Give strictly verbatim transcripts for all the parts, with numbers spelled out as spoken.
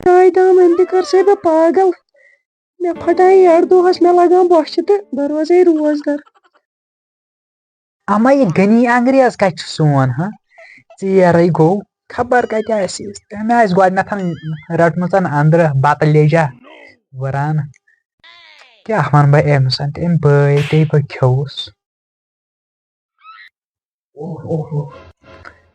چاے دام أمۍ تہِ کٔر سا بہٕ پاگل۔ مےٚ پھٹایہِ یَڈ دۄہَس، مےٚ لگان بۄچھِ تہٕ بہٕ روزے روزدر۔ اما، یہِ غنی انگریز کتہِ چھُ سون، ہا؟ ژیرے گوٚو، خبر کتہِ آسہِ۔ تٔمۍ آسہِ گۄڈٕنیتھ رٔٹمٕژ اندرٕ بتہٕ لیجا وران۔ کیٛاہ ونہٕ بہٕ أمِس؟ تٔمۍ بٲے تے بہٕ کھیوٚوُس۔ اوہ، اوہ، اوہ۔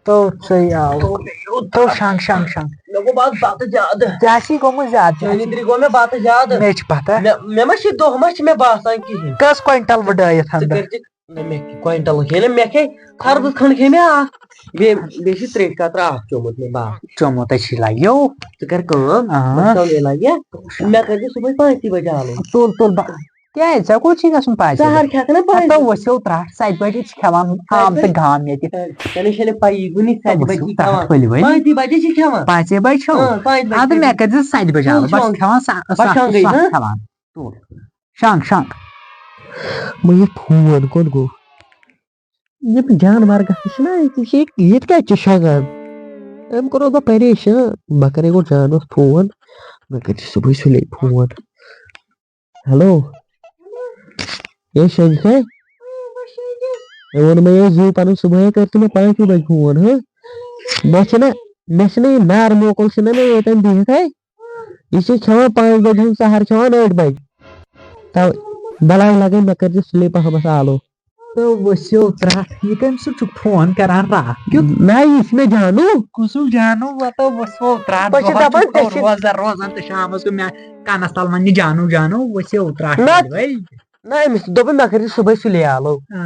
تو ژٕے آو۔ تو مےٚ یوت تو شنگ، شنگ، شنگ۔ مےٚ گوٚو بس بتہٕ زیادٕ۔ ژےٚ آسی گوٚمُت زیادٕ۔ ژےٚ نیٚنٛدرِ گوٚو مےٚ بتہٕ زیادٕ۔ مےٚ چھِ پتہ۔ مےٚ، مےٚ ما چھِ دۄہ ما چھِ مےٚ باسان کِہیٖنۍ۔ کٔژ کوینٹل وڈٲیِتھ ژٕ اندر؟ کٔرۍ زِ، نہ، مےٚ کینٛہہ کوینٹل کھیٚیہِ نہ، مےٚ کھیٚیہِ خربٕز کھنٛڈ کھیٚیہِ مےٚ اکھ۔ بیٚیہِ، بیٚیہِ چھِ ترٛیش کترٕ اکھ چومُت مےٚ بس۔ چومُت ہے چھی لگیو۔ ژٕ کر کٲم، آ۔ بس کم یہِ لگہِ۔ مےٚ کٔرۍ زِ صُبحٲے پانٛژِ بجہِ آلو۔ تُل، تُل، بہٕ کیٛازِ؟ ژےٚ کوٚت چھُے گژھُن پانٛژِ ژٕ بجہِ؟ ہر کھٮ۪کھ نا پانٛژِ ہتو بجہِ؟ ؤسِو ترٛٹھ، ستہِ بجہِ چھِ کھٮ۪وان ستہِ عام تہٕ بجہِ؟ گام ییٚتہِ۔ ژےٚ نَے چھےٚ نہٕ پَیی، وُنہِ ستہِ بجہِ ؤسِو چھِ ترٛٹھ کھٮ۪وان۔ ؤلِو وۄنۍ۔ پانٛژِ بجہِ چھِ کھٮ۪وان۔ پانٛژے بجہِ چھو؟ اۭں، پانٛژِ بجہِ اَدٕ کھٮ۪وان۔ مےٚ کٔرۍ زِ ستہِ بجہِ تُل آلو، بس شۄنٛگ۔ کھٮ۪وان سا-، بس ستھ شۄنٛگٕے، ستھ ہاں؟ کھٮ۪وان۔ تُل۔ شۄنٛگ، شۄنٛگ۔ وۄنۍ یہِ فون کوٚت گوٚو؟ یِم جانور گژھِ چھِنہ ییٚتہِ، یہِ چھِ، ییٚتہِ کَتہِ چھِ شۄنٛگان؟ أمۍ کوٚرُس بہٕ پریشان۔ بہٕ کَرے گۄڈٕ جانَس فون، مےٚ کٔرۍ زِ صُبحٲے سُلے فون۔ ہیلو، ہے شنجہِ کھے؟ ہے ووٚن مےٚ یہِ زوٗ پَنُن صُبحٲے کٔرۍ تہٕ مےٚ پانٛژِ بجہِ فون، ہہ؟ مےٚ چھِنہ، مےٚ چھِنہ یہِ نار موکُل چھِنہ مےٚ ییٚتٮ۪ن بِہِتھ ہے۔ یہِ چھِ کھٮ۪وان پانٛژِ بجہِ ہُنٛد سحر کھٮ۪وان ٲٹھِ بجہِ۔ تو بلاے لگے مےٚ کٔرۍ زِ سُلے پہمس آلو۔ تو ؤسِو ترٛٹھ، یہِ کٔمۍ سُنٛد چھُکھ فون کران راتھ کیُتھ؟ نہ، یہِ چھُ مےٚ جانو۔ کُسُک جانو؟ وَتو ؤسِو ترٛٹھ، بہٕ چھُس دۄہَس دَپان، چھُکھ ژےٚ چھِ روزدر روزان تہٕ شامَس گوٚو مےٚ کَنَس تَل وَننہِ جانو جانو، ؤسِو ترٛٹھ نہ۔ ؤلِو ہے۔ نہ، أمِس دوٚپُن مےٚ کٔرۍ زِ صُبحٲے سُلے آلو۔ آ۔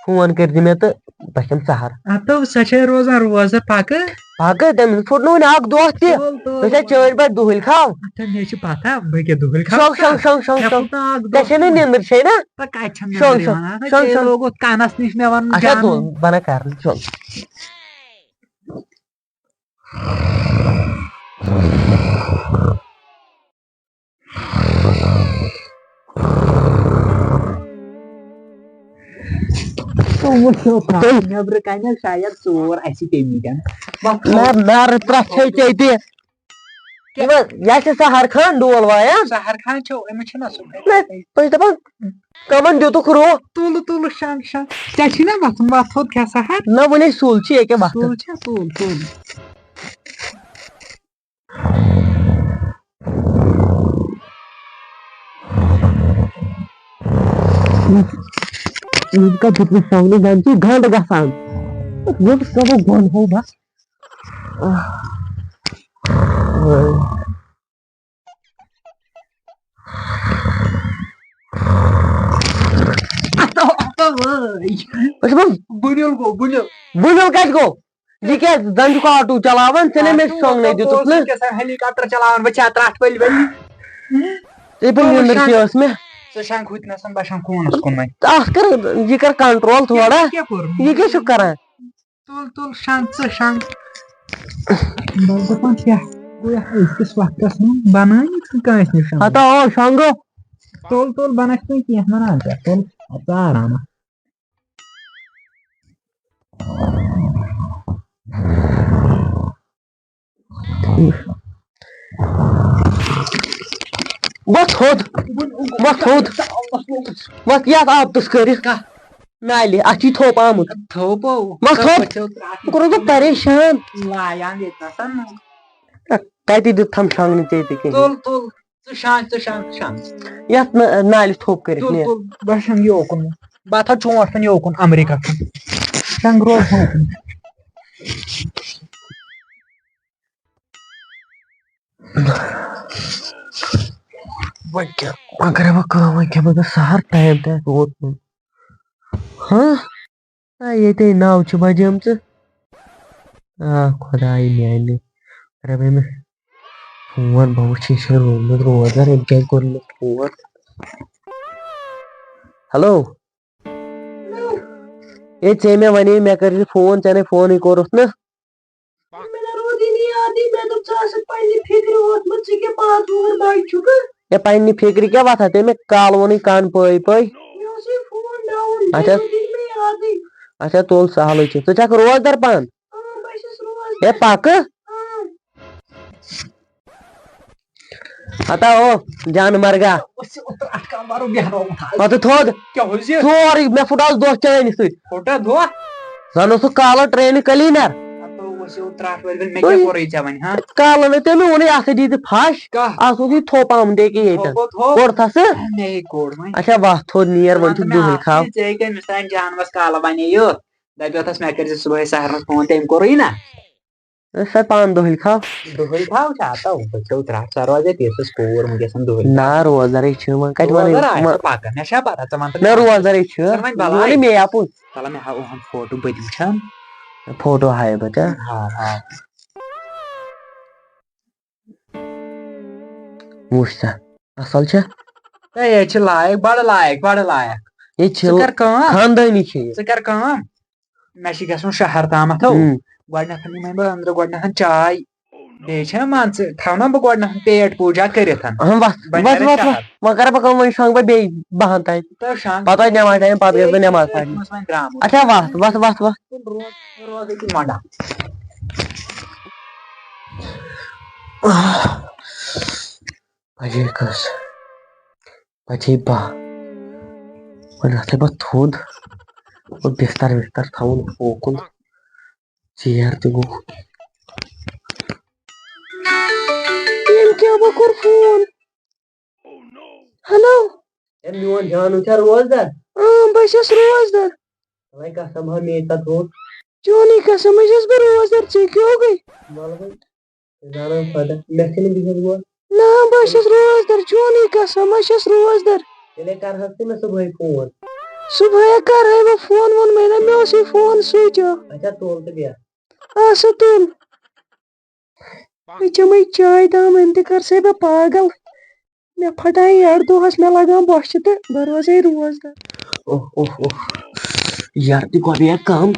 فون کٔرۍ زِ مےٚ تہٕ بہٕ کھٮ۪مہٕ سحر۔ ہتو، سۄ چھے روزان روزدر پکہٕ۔ پکہٕ، تٔمِس پھُٹ نہٕ وُنہِ اکھ دۄہ تہِ۔ تُل، تُل۔ سۄ چھے چٲنۍ پٲٹھۍ دُہٕلۍ کھاو۔ ہتو، مےٚ چھِ پتہ، بہٕ کیٛاہ دُہٕلۍ کھاو۔ شۄنٛگ، شۄنٛگ، شۄنٛگ، شۄنٛگ، مےٚ شۄنٛگ۔ پھُٹ نہٕ اکھ دۄہ ژےٚ چھے نہٕ تہِ۔ نیٚنٛدٕر چھے نا؟ تہٕ کتہِ چھم شۄنٛگ، نیٚنٛدٕر شۄنٛگ، یِوان؟ اہن، شۄنٛگ، ژےٚ شۄنٛگ۔ لوگُتھ کنس نِش مےٚ ونُن اچھا، جانُن۔ تُل، بہٕ نہ کرٕ، شۄنٛگ۔ وٕچھِو، ترٛٹھ نیٚبرٕ کنہِ شاید ژوٗر اَسہِ پیٚمٕتۍ۔ وۄتھو۔ نار، نار، ترٛٹھ چھے ژےٚ تہِ۔ کیٛاہ؟ یہِ ما، یہِ چھِ سحر خان ڈول وایان؟ سحر خان چھو، أمِس چھُنہ سُہ۔ نہ، تُہۍ چھِ دَپان، کَمَن دیُتُکھ روح؟ تُلہٕ، تُلہٕ، شنٛگ، شنٛگ۔ ژےٚ چھُے نہ وۄتھُن، وۄتھ تھوٚد کھےٚ سحر۔ نہ، وُنے سُل چھُ، ییٚکیٛاہ وۄتھٕ۔ سُل چھا؟ تُل، تُل۔ یِم کَتہِ دیُتمُت شۄنٛگنہٕ؟ زَن چھِ گنٛڈ گژھان۔ ییٚمہِ سبب وَنہو بہٕ۔ اَتھو، اَتھو وٲے۔ أسۍ ما بُنیُل گوٚو، بُنیُل۔ بُنیُل کَتہِ گوٚو؟ یہِ کیٛاہ زَن چھُکھ آٹوٗ چلاوان؟ ژےٚ نے مےٚ آٹوٗ شۄنٛگنَے وۄٹوٗ دیُتُتھ اوس نہٕ۔ یہِ کیٛاہ سا ہیلی کاپٹر چلاوان؟ وٕچھا ترٛٹھ ؤلۍ ؤلۍ۔ ژےٚ پَتہٕ نیٚنٛدٕر تہِ ٲس مےٚ۔ ژٕ شۄنٛگ ہُتہِ نَسَن، بہٕ شۄنٛگ کوٗنَس کُن وۄنۍ۔ اَتھ کَر، یہِ کَر کنٹرول تھوڑا۔ یہِ کیٛاہ کوٚر؟ یہِ کیٛاہ چھُکھ کَران؟ تُل، تُل، شۄنٛگ ژٕ، شۄنٛگ۔ بہٕ اوسُس دَپان، کیٛاہ گوٚو یَتھ أزکِس وقتَس منٛز؟ بَنٲوِتھ چھُنہٕ کٲنٛسہِ نِش شۄنٛگُن۔ ہتا، آو شۄنٛگو۔ تُل، تُل، بَنَس چھُنہٕ کینٛہہ وَنان ژےٚ۔ تُل، ژٕ آرام۔ وۄتھ تھوٚد۔ وۄتھ تھوٚد۔ وۄتھ یَتھ آبتَس کٔرِتھ۔ کَتھ؟ نالہِ، اَتھ چھُے تھوٚپ آمُت۔ تھوٚپ؟ وۄتھ تھوٚد۔ ژٕ کوٚرُس بہٕ پریشان۔ لایان ییٚتہِ نَسَن۔ کَتہِ دیُت تھَم شۄنٛگنہٕ ژےٚ تہِ کِہیٖنۍ؟ تُل، تُل۔ ژٕ شۄنٛگ، ژٕ شۄنٛگ، ژٕ شۄنٛگ۔ یَتھ نہ-، نالہِ تھوٚپ کٔرِتھ تُل، نیر۔ تُل، بہٕ شۄنٛگہٕ یوکُن۔ بہٕ تھاو چونٛٹھ وۄنۍ یوکُن، امریکہ کُن۔ شۄنٛگ روز ہوکُن۔ وۄنۍ کیٛاہ، وۄنۍ کَرٕ بہٕ کٲم، وۄنۍ کھٮ۪مہٕ بہٕ سحر، ٹایم تہِ آسہِ ووتمُت۔ ہاں؟ آ، ییٚتے نَو چھِ بَجیمژٕ۔ آ، خۄداے میٛانہِ، کَرے بہٕ أمِس فون، بہٕ وٕچھِ، یہِ چھا روٗدمُت روزدَر، أمۍ کیٛازِ کوٚر نہٕ مےٚ فون؟ ہیلو۔ ہے، ژےٚ مےٚ وَنے، مےٚ کٔرۍ زِ فون، ژےٚ نے فونٕے کوٚرُتھ نہٕ۔ مےٚ نہ روٗدٕے نہٕ یادٕے، مےٚ دوٚپ، ژٕ آسَکھ پنٛنہِ فِکرِ ووتمُت، ژٕ کیٛاہ پانٛژھ وُہُر بَچہٕ چھُکھ؟ ہے، پنٛنہِ فِکرِ کیٛاہ وَتھا؟ تٔمۍ مےٚ کالہٕ ووٚنُے کَن پٲے پٲے۔ مےٚ اوسُے فون ڈاوُن، مےٚ اچھا۔ روٗدٕے نہٕ مےٚ یادٕے۔ اچھا، تُل سہلٕے چھُ۔ ژٕ چھَکھ روزدَر پانہٕ؟ اۭں، بہٕ چھَس روزدَر۔ ہے، پَکہٕ۔ اۭں۔ ہتا او، جان مرگا۔ أسۍ چھِ اوترٕ اَتھ کَمبَرُک بیٚہنومُت آز۔ پتہٕ تھوٚد۔ کیٛاہ حظ یہِ؟ سورُے، مےٚ پھُٹ آز دۄہ چٲنۍ سۭتۍ۔ پھُٹا دۄہ؟ زن اوسُکھ کالہٕ ٹرینہِ کٔلیٖنر۔ ہتو ؤسِو ترٛٹھ وٲلۍ وٕنۍ، مےٚ کیٛاہ کوٚرُے ژےٚ وۄنۍ، ہا؟ کالہٕ نہٕ تٔمۍ ووٚنُے اَتھ دِتہِ پھش۔ کَتھ؟ اَتھ اوسُے تھوٚپ آمُت ییٚکیٛاہ ییٚتٮ۪ن۔ تھوٚپ، تھوٚپ۔ کوٚر تھَسہٕ؟ مےٚ ہے کوٚر وۄنۍ۔ اچھا، وَتھ تھوٚد نیر، وۄنۍ چھُ ژٕ مےٚ دُہٕل اَکھ کھاو۔ چیٖز، ژےٚ کَمہِ سانہِ جانوَس کالہٕ وَنے یہِ؟ دَپیوتھَس مےٚ کٔرۍ زِ صُبحٲے سحرَس فون، تٔمۍ کوٚرُے نہ۔ ہے، سۄ پانہٕ دُہٕل کھاو۔ دُہٕل کھاو چھا؟ تَو بٔچھو ترٛٹھ، ژٕ روزے تیٖژٕس کوٗر، وٕنکیٚس دُہٕل۔ نہ، روزدَرٕے چھِ، وۄنۍ کَتہِ وَنَے؟ روزدَر آسہِ وۄنۍ پَکان، مےٚ چھا پَتہ، ژٕ وَن تہٕ نہ، مےٚ۔ روزدَرٕے چھِ۔ ژٕ وَن وۄنۍ بَلاے۔ وَنٕے مے اَپُز۔ تَلہ مےٚ ہاو اُہُنٛد فوٹو، بہٕ تہِ وٕچھان۔ فوٹو ہاوے بہٕ ژےٚ۔ ہاو، ہاو۔ وٕچھ سا، اَصٕل چھا؟ ہے، یے چھِ لایق، بَڑٕ لایق، بَڑٕ لایق۔ یے چھِ ژٕ کَر کٲم۔ خاندٲنی چھِ یہِ۔ ژٕ کَر کٲم۔ مےٚ چھِ گژھُن شہر تامَتھ ہو۔ ہُم۔ گۄڈٕنٮ۪تھ نِمَے بہٕ أنٛدرٕ گۄڈٕنٮ۪تھ چاے۔ بیٚیہِ چھےٚ مان ژٕ تھاونہ بہٕ گۄڈٕنٮ۪تھ پیٹ پوٗجا کٔرِتھ۔ اہم، وَتھ، وۄنۍ وَتھ، نیرٕ وَتھ، شہر۔ وَتھ۔ وۄنۍ کَرٕ بہٕ کٲم، وۄنۍ شۄنٛگہٕ بہٕ بیٚیہِ بَہَن تانۍ۔ تہٕ شۄنٛگ۔ پَتہٕ واتہِ نٮ۪ماز ٹایم، پَتہٕ گژھٕ بہٕ نٮ۪ماز پَرنہِ۔ وۄنۍ درٛامُت۔ اچھا، وَتھ، وَتھ، وَتھ، وَتھ۔ روز، روز أتی مۄنڈا۔ بجے کٔژ؟ بجے باہ۔ وۄنۍ وۄتھے بہٕ تھوٚد، وۄنۍ بستر وستر تھاوُن ہوکُن، ژیر تہِ گوٚو۔ أمۍ کیٛاہ، بہٕ کوٚر فون۔ ہیلو۔ ہے، میون جانو چھا روزدار؟ اۭں، بہٕ چھَس روزدار۔ وۄنۍ قسم ہا مے تَتھ ہوٚت۔ چونٕے قسم، بہٕ چھَس بہٕ روزدار، ژےٚ کیٛاہ گٔے؟ وَلہٕ وۄنۍ۔ زانان خۄدا، مےٚ چھِنہٕ بِہِتھ گوٚو۔ نہ، بہٕ چھَس روزدر، چونٕے قسم، بہٕ چھَس روزدر۔ تیٚلے کَرہَس ژٕ مےٚ صُبحٲے فون۔ صُبحٲے کَرہے بہٕ فون، ووٚنمَے نہ، مےٚ اوسُے فون switch off۔ اچھا، تُل تہٕ بیٚہہ۔ آ، سا تُل۔ مےٚ چَمَے چاے دام، أمۍ تہِ کٔر سا بہٕ پاگل۔ مےٚ پھٹان یَتھ دۄہَس، مےٚ لگان بۄچھِ تہٕ بہٕ روزے روزدار۔ اوہ، اوہ، اوہ۔ یَتھ تہِ گۄبیا کَم،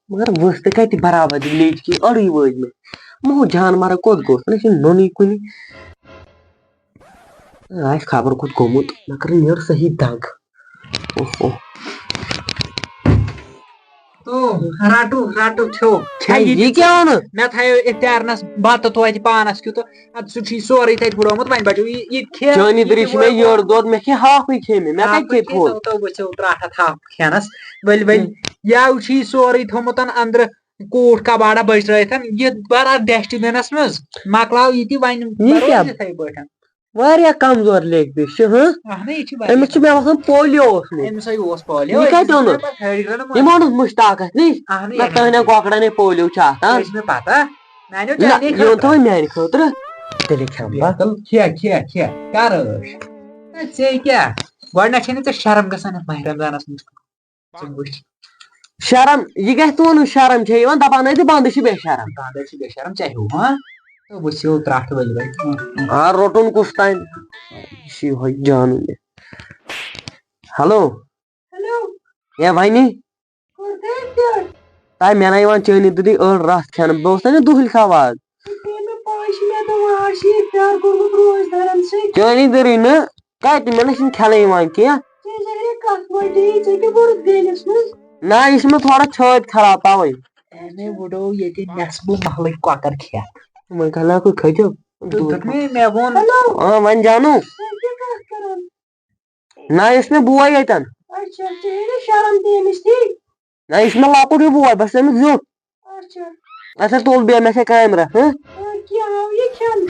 مگر ؤژھ تہِ کَتہِ برابر دِنۍ، لیٚج کی أڑٕے وٲج مےٚ۔ مو جان مَرٕ کوٚت گوٚژھ، نہ چھُ نوٚنُے کُنہِ۔ آسہِ خبر کوٚت گوٚمُت، مگر نیرٕ صحیح دَگ۔ اوہ، اوہ۔ تو رٹو، رٹو، کھیو۔ کھے ہے، یہِ یہِ تہِ کیٛاہ ژٕ؟ ووٚنُکھ؟ مےٚ تھایو اِفتارنس بتہٕ توتہِ پانس کیُتھ۔ ادٕ سُہ چھُے سورُے تتہِ ہُڑومُت، وۄنۍ بچو یہِ، یہِ کھے، چٲنی یہِ دٔری تہِ چھِ مےٚ ووٚن یورٕ دۄد، مےٚ کھے ہاکھٕے کھے مےٚ، مےٚ ہاکھٕے کتہِ کھے کھے، تھوٚد؟ تو، تو ؤژھِو ترٛٹھ اتھ ہاکھ کھٮ۪نس۔ ؤلۍ، ؤلۍ، ہُم۔ یاو چھُے سورُے تھوٚمُت اندرٕ کوٗٹھ کباڑا بٔچھرٲیتھ، یہِ بر اتھ ڈسٹ بنس منٛز، مۄکلاو یہِ تہِ وۄنۍ، یہِ بروس کیٛاہ؟ یِتھے پٲٹھۍ۔ واریاہ کمزور لیگ پیٖس چھِ، ہاں؟ اہنُے، یہِ چھِ واریاہ۔ أمِس چھُ، مےٚ باسان، پولیو اوسمُت۔ أمِس ہَے اوس پولیو، یہِ کَتہِ أمِس اوٚنُکھ؟ چھُ پَتہٕ ہیٚرِ گرٛنٛڈ یِمو اوٚنُکھ مُشتاقَس نِش۔ اہنُے، نہ، اہنُے۔ تُہٕنٛدٮ۪ن کۄکرَن ہے پولیو چھُ آسان۔ یہِ چھِ مےٚ پَتہ۔ میٛانیو نہ، چانہِ یہِ اوٚن خٲطرٕ۔ تھوٚوُے میٛانہِ خٲطرٕ۔ تیٚلہِ کھٮ۪مہٕ بہٕ۔ بِلکُل، کھےٚ، کھےٚ، کھےٚ۔ کَر ٲش؟ ہے، ژےٚ کیٛاہ؟ گۄڈٕنٮ۪تھ چھےٚ نہٕ ژےٚ شرم گژھان یَتھ ماہِ رمضانَس منٛز؟ ژٕ وٕچھ۔ شرم، یہِ گژھِ تُہُنٛد شرم چھےٚ یِوان، دَپان ٲسۍ زِ بنٛدٕ چھِ بے شرم۔ بنٛدٕ چھِ بے شرم، ژےٚ ہیوٗ، ہاں؟ تہٕ بہٕ چھُس ترٛٹھ ؤلۍ ؤلۍ۔ آ، روٚٹُن کُس تام؟ یہِ چھُ یِہوٚے جانٕے۔ ہیلو۔ ہیلو۔ ہے وَنی۔ کوٚر تۄہہِ اِفتار؟ تۄہہِ مےٚ نہ یِوان چٲنی دُدی أڑ رَس کھٮ۪نہٕ، بہٕ اوسُس نہ دُہٕلۍ کھاوان۔ یہِ گٔے مےٚ پانٛژِ شےٚ، مےٚ دوٚپ، وۄنۍ آز چھِ اِفتار کوٚرمُت روزدارَن سۭتۍ۔ چٲنی دٔری نہٕ۔ کَتہِ؟ مےٚ نہ چھُنہٕ کھٮ۪نہٕ یِوان کینٛہہ۔ ژےٚ زہرے کَتھ وٲج ڈیٖن، ژےٚ کیٛاہ کوٚرُتھ بیٚنِس منٛز؟ نہ، یہِ چھِ مےٚ تھوڑا چھٲتۍ خراب، تَوَے۔ ہے، مےٚ وُڈو ییٚتہِ نٮ۪صبہٕ محلٕکۍ کۄکَر کھٮ۪تھ۔ وۄنۍ کَلہٕ ہا کُے کھٔتِو۔ تہٕ دوٚپمَے، مےٚ ووٚن۔ ہیلو۔ آ، وۄنۍ جانو۔ تُہۍ کیٛاہ کَتھ کَران؟ نہ، یہِ چھُ مےٚ بوے ییٚتٮ۪ن۔ اچھا، ژےٚ ہے نہٕ شرم تہِ أمِس تھی۔ نہ، یہِ چھُ مےٚ لۄکُٹ ہیوٗ بوے، بہٕ چھُس أمِس زیُٹھ۔ اچھا۔ اچھا، تُل بیٚہہ، مےٚ چھےٚ کامہِ رَژھ، ہہ؟ آ، کیٛاہ آو یہِ کھٮ۪نہٕ؟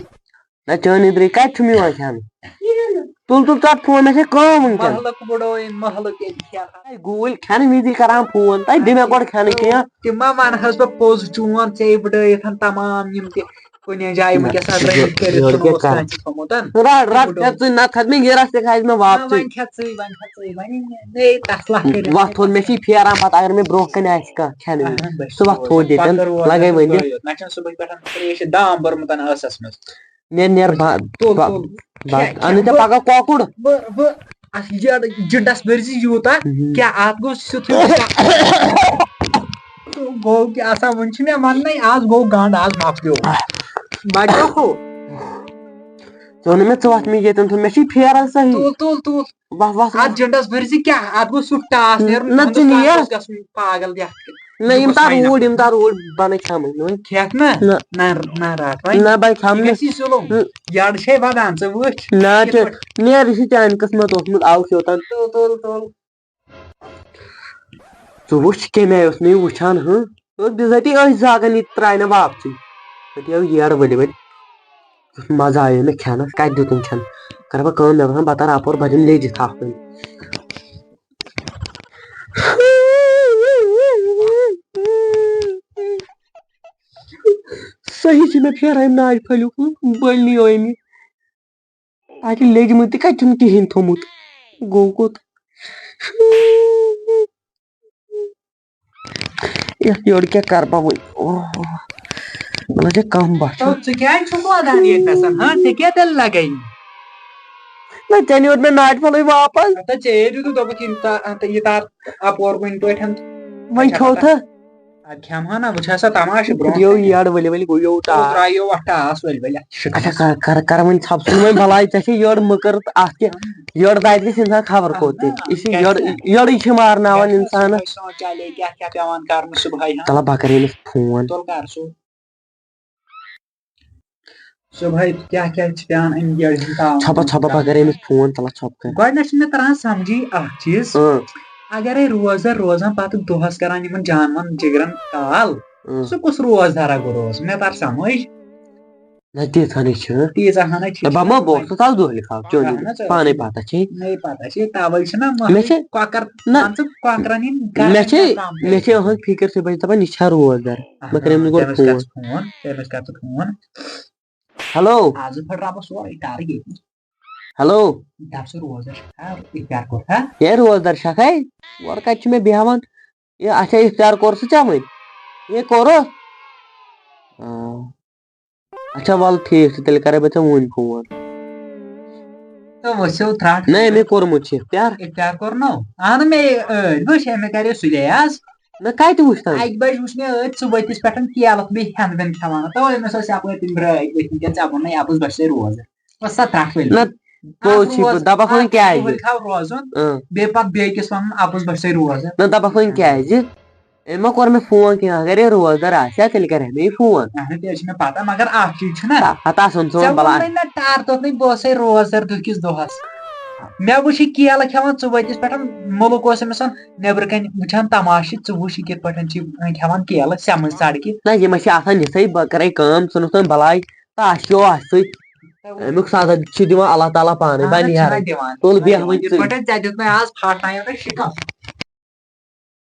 نہ، چٲنی درٕے کَتہِ چھُم یِوان کھٮ۪نہٕ؟ کِہیٖنۍ نہٕ۔ تُل، تُل، ژَٹ فون، مےٚ چھےٚ کٲم وٕنکٮ۪ن۔ محلہٕ بُڈوو أمۍ، محلہٕ کٔمۍ کھٮ۪ن؟ ہے، گوٗلۍ کھٮ۪نہٕ وِزِ کران فون، تۄہہِ دِ مےٚ گۄڈٕ کھٮ۪نہٕ کینٛہہ۔ تِم ما وَنہٕ ہَس بہٕ پوٚز چون، ژےٚ بُڈٲیِتھ تَمام یِم تہِ کُنہِ جایہِ نہ، وٕنکیٚس اَتھ یہِ، رٔنِتھ کٔرِتھ یہِ چھُنہٕ کیٛاہ اوس کَران؟ کانٛہہ تہِ تھوٚمُت۔ رَٹ، رَٹ، بُڈوو۔ کھےٚ ژٕے، نَتہٕ کھَس مےٚ گِرَس تہِ کھَسہِ مےٚ نہ، واپسٕے۔ وۄنۍ کھےٚ ژٕے، وۄنۍ کھےٚ ژٕے، وۄنۍ نے تَس لَکھ کٔرِتھ۔ وۄتھ تھوٚد مےٚ چھِ یہِ پھیران پَتہٕ اگر مےٚ برونٛہہ کَنہِ آسہِ کانٛہہ کھٮ۪نہٕ وِزِ۔ اہن بَس، سُہ وَتھ تھوٚد ییٚتٮ۪ن، پَتہٕ روز لَگَے نہٕ ؤنِتھ۔ ترٛٲیِتھ۔ نہ چھُنہٕ صُبحٕکۍ پٮ۪ٹھ ترٛیش دام بوٚرمُت ٲسَس منٛز۔ نیر، نیر، با-، تُل، با-، تُل۔ با-، کھےٚ، اَنُے کھےٚ، ژےٚ بہٕ، پَگاہ کۄکُر۔ بہٕ، بہٕ، اَتھ یہِ جِنٛڈَس بٔرۍ زِ یوٗتاہ، مہم۔ کیٛاہ اَتھ گوٚو سیُتھُے۔ سُہ گوٚو کیٛاہ آسان، وۄنۍ چھُ مےٚ وَننَے، آز گوٚو گنٛڈ، آز مۄکلیو۔ بَچو ہو۔ ژٕ وَن مےٚ، ژٕ وَتھ مےٚ ییٚتٮ۪ن تھوٚو، مےٚ چھُے پھیران صحیح۔ تُل، تُل، تُل۔ وَتھ، وَتھ، اَتھ وَتھ۔ جِنٛڈَس بٔرۍ زِ کیٛاہ، اَتھ گوٚو سُہ ٹاس نیرُن، نہ، تُہُنٛدُس ژٕ نیر۔ کاکَس گژھُن پاگل یَتھ کِنۍ۔ نہ، یِم تار روٗدۍ، یِم تار روٗدۍ، بہٕ نہٕ کھٮ۪مٕے نہٕ وۄنۍ۔ کھٮ۪کھ نہ؟ نہ۔ نہ، نہ، رٹ وۄنۍ۔ نہ، بہٕ کھٮ۪مہٕ یہِ نہٕ۔ گژھی ظُلُم۔ ہُم۔ یَڈ چھے وَدان، ژٕ وٕچھ۔ نہ، کِتھ ژےٚ پٲٹھۍ؟ نیر، یہِ چھُ چانہِ قٕسمت اوسمُت، اَوٕ چھُ یوٚتام۔ تُل، تُل، تُل۔ ژٕ وٕچھ، کَمہِ آیہِ اوس نہٕ یہِ وٕچھان، ہٕنٛہ؟ ژٕ اوس بِذٲتی أتھۍ زاگَن، یہِ ترٛایہِ نہٕ واپسٕے۔ تَتہِ آو ییر ؤلۍ ؤلۍ۔ یُتھ مَزٕ آیو مےٚ کھٮ۪نَس، کَتہِ دیُتُن کھٮ۪ن؟ کَرٕ بہٕ کٲم، مےٚ باسان، بہٕ تَرٕ اَپور، بہٕ دِمہٕ لیٚجِتھ اَکھ وۄنۍ۔ صحیح چھِ مےٚ پھیران أمۍ ناجہِ پھلیُک، بٔلۍ نِیو أمۍ یہِ۔ اَتہِ لیٚجمٕژ تہِ کَتہِ چھُنہٕ کِہیٖنۍ تھوٚمُت۔ گوٚو کوٚت؟ یَتھ یورٕ کیٛاہ کَرٕ بہٕ وۄنۍ؟ اوہ، مےٚ لَجہِ کَم بَچھُن۔ تو ژٕ کیٛازِ چھُکھ وَدان ییٚتہِ نَسَن، ہا؟ ژےٚ کیٛاہ تیٚلہِ لَگَے؟ نہ، ژےٚ نیوٗر مےٚ ناٹہِ پھوٚلٕے واپَس۔ ہَتا ژےٚ یے دیُتُتھ، دوٚپُکھ، یِم تا-، ہَتا یہِ تار اَپور کُنہِ پٲٹھۍ۔ وۄنۍ کھیوٚو تھا؟ اَدٕ کھٮ۪مہٕ ہا نہ، وٕچھ ہا سا تَماشہٕ برونٛہہ یو کَنہِ۔ یَڈ ؤلۍ ؤلۍ گوٚو یو تُل ٹاس۔ ترٛایو اَتھ ٹاس ؤلۍ ؤلۍ اَتھ شِکَس۔ اچھا، کَر، کَر، کَر وۄنۍ ژھَپھ ژھٕن وۄنۍ بَلاے، ژےٚ چھے یٔڈ مٔکٕر تہٕ اَتھ کیٛاہ؟ یٔڈ دادِ گژھِ اِنسان خبر کوٚت تہِ۔ اہن، یہِ چھِ یَڈ، یَڈٕے چھِ مارناوان اِنسانَس۔ صُبحٲے سونٛچ چلے کیٛاہ کیٛاہ پٮ۪وان کَرُن صُبحٲے، ہاں؟ تَلہ بہٕ کَرٕ أمِس فون۔ تُل کَر سُہ۔ صُبحٲے کیٛاہ کیٛاہ چھِ پٮ۪وان اَمہِ یٔڈ ہُنٛد تاوُن ژھۄپہٕ، ژھۄپہٕ، بہٕ کَرٕ أمِس فون، تَلہ ژھۄپہٕ کَر۔ گۄڈٕنٮ۪تھ چھُنہٕ مےٚ تَران سَمجھی اَکھ چیٖز۔ اۭں۔ اَگرے روزدَر روزان پَتہٕ دۄہَس کَران یِمَن جانوَرَن جِگرَن کال، اۭں۔ سُہ کُس روزدَرا گوٚو روزان؟ مےٚ تَر سَمٕجھ۔ نہ، تیٖژ ہَنٕے چھِ۔ تیٖژ ہَنٕے چھِ۔ نہ، بہٕ ما بوکھ ژٕ تَس دۄہلہِ کھاو، چیوٚن اَہَن حظ، پانَے پَتہ چھے۔ مے پَتہ چھے، تَوَے چھِنہ مےٚ مۄہلہِ چھِ کۄکَر، نہ، مان ژٕ، کۄکرَن ہِنٛدۍ مےٚ گَرَن چھے، گژھان مےٚ چھے ترٛامہٕ۔ أہٕنٛز فِکِر، ژٕ بَچہِ دَپان، یہِ چھا روزدَر؟ اَہَن بہٕ کَرٕ أمِس حظ، گۄڈٕ تٔمِس کَر فون۔ ژٕ فون، تٔمِس کَر ژٕ فون۔ ہیلو۔ آز پھٕٹ رَبَس سورُے ٹارٕک ییٚتی۔ ہیلو۔ دَپ سا روزدَر چھُکھا، اِفطار کوٚرتھا؟ ہے روزدَر چھَکھَے؟ اورٕ کَتہِ چھُ مےٚ بیٚہوان؟ یہِ اچھا، اِفطار کوٚر سُہ ژےٚ وۄنۍ؟ ہے کوٚرُتھ؟ آ۔ اچھا، وَلہٕ ٹھیٖک چھُ، تیٚلہِ کَرَے بہٕ ژےٚ وُنۍ فون۔ تہٕ ؤسِو ترٛٹھ۔ نہ، مےٚ کوٚرمُت چھُ اِفطار۔ اِفطار کوٚرنو؟ اَہَن مےٚ ٲدۍ وٕچھ، مےٚ کَرے سُلے آز۔ نہ، کَتہِ وٕچھ تَنہٕ؟ اَکہِ بَجہِ وٕچھ مےٚ ٲدۍ ژٕ ؤتِس پٮ۪ٹھ کیلہٕ بیٚیہِ ہٮ۪نٛد وٮ۪نٛد کھٮ۪وان۔ تَوَے مےٚ سا یَپٲرۍ تِم برٛٲے ؤتھۍ وٕنکٮ۪ن، ژےٚ ووٚنُے اَپُز بَچہِ سا روزدَر۔ وۄنۍ سا ترٛٹھ ؤلِو۔ نہ، اَکھ پوٚز چھُے، روزُن، دَپَکھ وۄنۍ اَکھ کیٛازِ؟ ؤلۍ تھاو روزُن، اۭں۔ بیٚیہِ پَتہٕ بیٚیہِ کِس وَنُن اَپُز بَچہِ سا روزدَر۔ نہ، دَپَکھ وۄنۍ کیٛازِ؟ أمۍ ما کوٚر مےٚ فون کینٛہہ، اگر یہِ روزدار آسہِ ہا، تیٚلہِ کَرِ ہا مےٚ یہِ فون۔ اہن، تہِ حظ چھِ مےٚ پَتہ، مگر اَکھ چیٖز چھُنہ، ہَتہٕ آسُن ژٕ ژےٚ وَن بَلاے۔ ووٚنُے نہ ٹار توٚتنٕے، بہٕ اوسَے روزدَر دُکِس دۄہَس۔ مےٚ وٕچھ یہِ کیلہٕ کھٮ۪وان، ژٕ وٲتِس پٮ۪ٹھ، مُلُک اوس أمِس نیٚبرٕ کَنۍ وٕچھان تَماشہٕ، ژٕ وٕچھ یہِ کِتھ پٲٹھۍ چھِ کھٮ۪وان کیلہٕ سٮ۪مٕنۍ سڑکہِ۔ نہ، یِم چھِ آسان یِتھَے، بہٕ کَرَے کٲم، ژٕ نُس وۄنۍ بَلاے، تہٕ اَسہِ چھُ آسہِ سۭتۍ۔ اَمیُک سزا چھُ دِوان اللہ تعالیٰ پانَے، اہن، بَنہِ چھُنہ یارٕ۔ دِوان، تُل چھُنہ بیٚہہ دِوان۔ وۄنۍ یِتھ ژٕ۔ پٲٹھۍ ژےٚ دیُت مےٚ آز پھاٹناویو تۄہہِ شِکَس۔